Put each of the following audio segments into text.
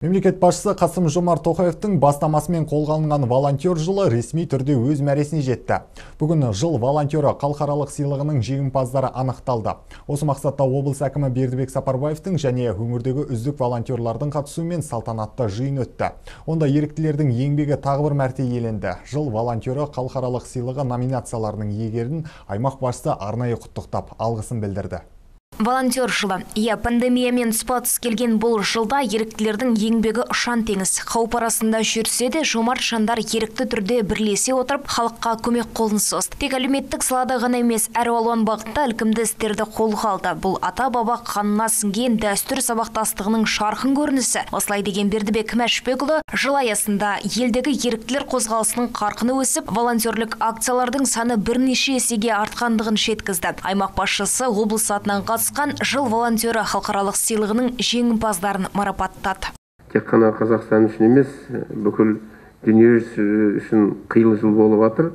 Мемлекет басшысы Қасым-Жомарт Тоқаевтың бастамасымен қолға алынған волонтер жылы ресми түрде өз мәресіне жетті. Бүгін жыл волонтері халықаралық сыйлығының жеңімпаздары анықталды. Осы мақсатта облыс әкімі Бердібек Сапарбаевтың және өңірдегі үздік волонтерлардың қатысуымен салтанатты жиын өтті. Онда еріктілердің еңбегі тағы бір мәрте еленді. Жыл волонтері халықаралық сыйлығы номинацияларының иегерін аймақ басшысы арнайы құттықтап, алғысын білдірді. Волонтер жылы. Иә, пандемиямен тұспа-тұс келген бұл жылда еріктілердің еңбегі ұшан теңіз. Қауіп арасында жүрсе де, жомарт жандар ерікті түрде бірлесе отырып, халыққа көмек қолын созды. Тек әлеуметтік салада ғана емес, әр алуан бағытта ілкімді істерді қолға алды. Бұл ата-баба қанына сіңген дәстүр сабақтастығының жарқын көрінісі. Осылай деген Бердібек Мәшбекұлы жыл аясында елдегі еріктілер қозғалысының қарқыны өсіп, волонтерлік акциялардың саны бірнеше есеге артқандығын жеткізді. Аймақ басшысы облыс атынан қатысқан жыл волонтері халықаралық сыйлығының жеңімпаздарын марапаттады. Тек қана Қазақстан үшін емес, бүкіл дүниежүзі үшін қиын жыл болып жатыр.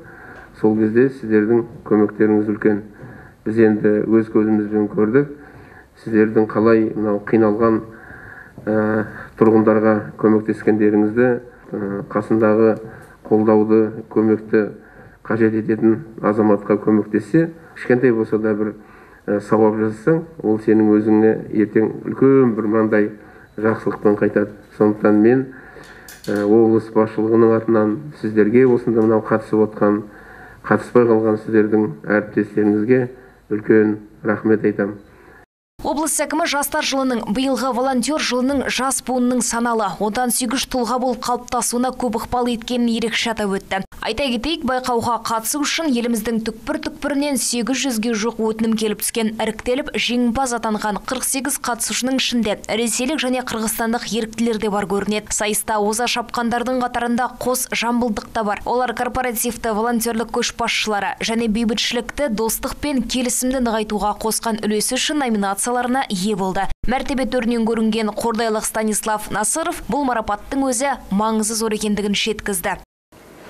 Сол кезде сіздердің көмектеріңіз үлкен. Біз енді өз көзімізбен көрдік. Сіздердің қалай мынау қиналған тұрғындарға көмектескендеріңізді, қасындағы қолдауды, көмекті қажет ететін азаматқа көмектессе, кішкентай болса да бір сауап жасасаң, ол сенің өзіңе ертең үлкен бір мынандай жақсылықпен қайтады. Сондықтан мен облыс басшылығының атынан сіздерге осында мынау қатысып отқан, қатыспай қалған сіздердің әріптестеріңізге үлкен рахмет айтамын. Облыс әкімі жастар жылының, биылғы волонтер жылының жас буынның саналы, отансүйгіш тұлға болып қалыптасуына көп ықпал еткенін ерекше атап өтті. Айта кетейік, байқауға қатысу үшін еліміздің түкпір-түкпірінен 800-ге жуық өтінім келіп түскен. Іріктеліп, жеңімпаз атанған 48 қатысушының ішінде ресейлік және қырғызстандық еріктілер де бар көрінеді. Сайыста оза шапқандардың қатарында қос жамбылдық та бар. Олар корпоративті волонтерлік көшбасшылары және бейбітшілікті, достық пен келісімді нығайтуға қосқан үлесі үшін номинацияларына ие болды. Мәртебе төрінен көрінген қордайлық Станислав Насыров бұл марапаттың өзі маңызы зор екендігін жеткізді.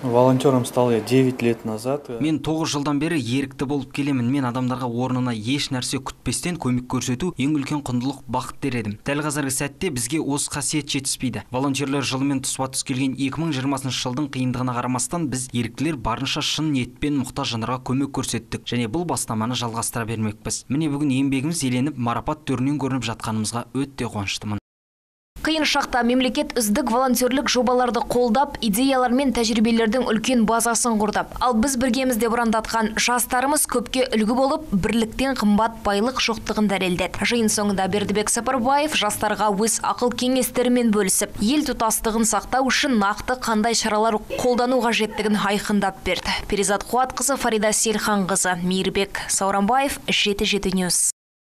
Волонтером стал я 9 лет назад. Мен 9 жылдан бері ерікті болып келемін. Мен адамдарға орнына еш нәрсе күтпестен көмек көрсету ең үлкен құндылық, бақыт дер едім. Дәл қазіргі сәтте бізге осы қасиет жетіспейді. Волонтерлер жылымен тұспа-тұс келген 2020 жылдың қиындығына қарамастан біз еріктілер барынша шын ниетпен мұқтаж жандарға көмек көрсеттік және бұл бастаманы жалғастыра бермекпіз. Міне, бүгін еңбегіміз еленіп, марапат төрінен көрініп жатқанымызға өте қуаныштымын. Қиын шақта мемлекет үздік волонтерлік жобаларды қолдап, идеялар мен тәжірибелердің үлкен базасын құрды. Ал біз біргеміз деп ұрандатқан жастарымыз көпке үлгі болып, бірліктен қымбат байлық жоқтығын дәлелдеді. Жиын соңында Бердібек Сапарбаев жастарға өз ақыл кеңестерімен бөлісіп, ел тұтастығын сақтау үшін нақты қандай шаралар қолдану қажеттігін айқындап берді. Перизат Қуатқызы, Фарида Селханқызы, Мейірбек Сауранбаев, 77 News.